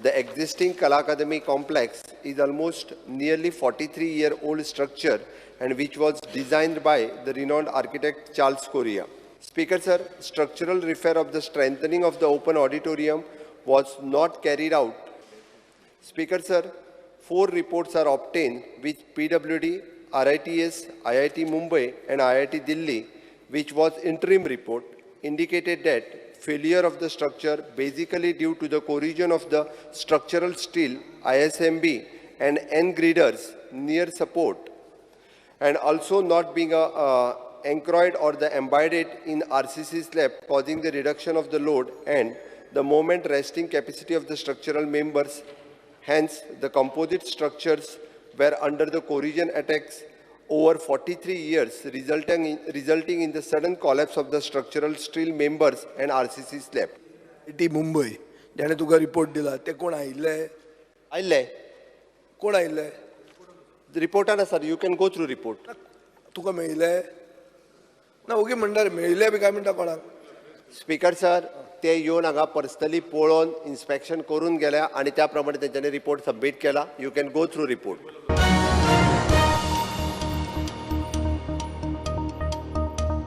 The existing Kala Academy complex is almost nearly 43-year-old structure and which was designed by the renowned architect Charles Correa. Speaker sir, structural repair of the strengthening of the open auditorium was not carried out. Speaker sir, 4 reports are obtained with PWD, RITS, IIT Mumbai and IIT Delhi, which was interim report, indicated that failure of the structure basically due to the corrosion of the structural steel, ISMB and N girders near support, and also not being anchored or the embedded in RCC slab, causing the reduction of the load and the moment resting capacity of the structural members. Hence, the composite structures were under the corrosion attacks over 43 years, resulting in the sudden collapse of the structural steel members and RCC slab. T Mumbai ज्याने तुका report दिला ते कोण आयिल्ले? आयिल्ले. कोण आयिल्ले? रिपोर्टान आसा, you can go through report. तुका मेळिल्ले ना? ओगी म्हणटा रे, मेळिल्ले बी काय म्हणटा कोणाक? स्पीकर सर, ते येवन हांगा पर्सनली पळोवन इन्स्पेक्शन करून गेल्या आनी त्या प्रमाणे तेंच्यांनी रिपोर्ट सबमीट केला. You can go through report.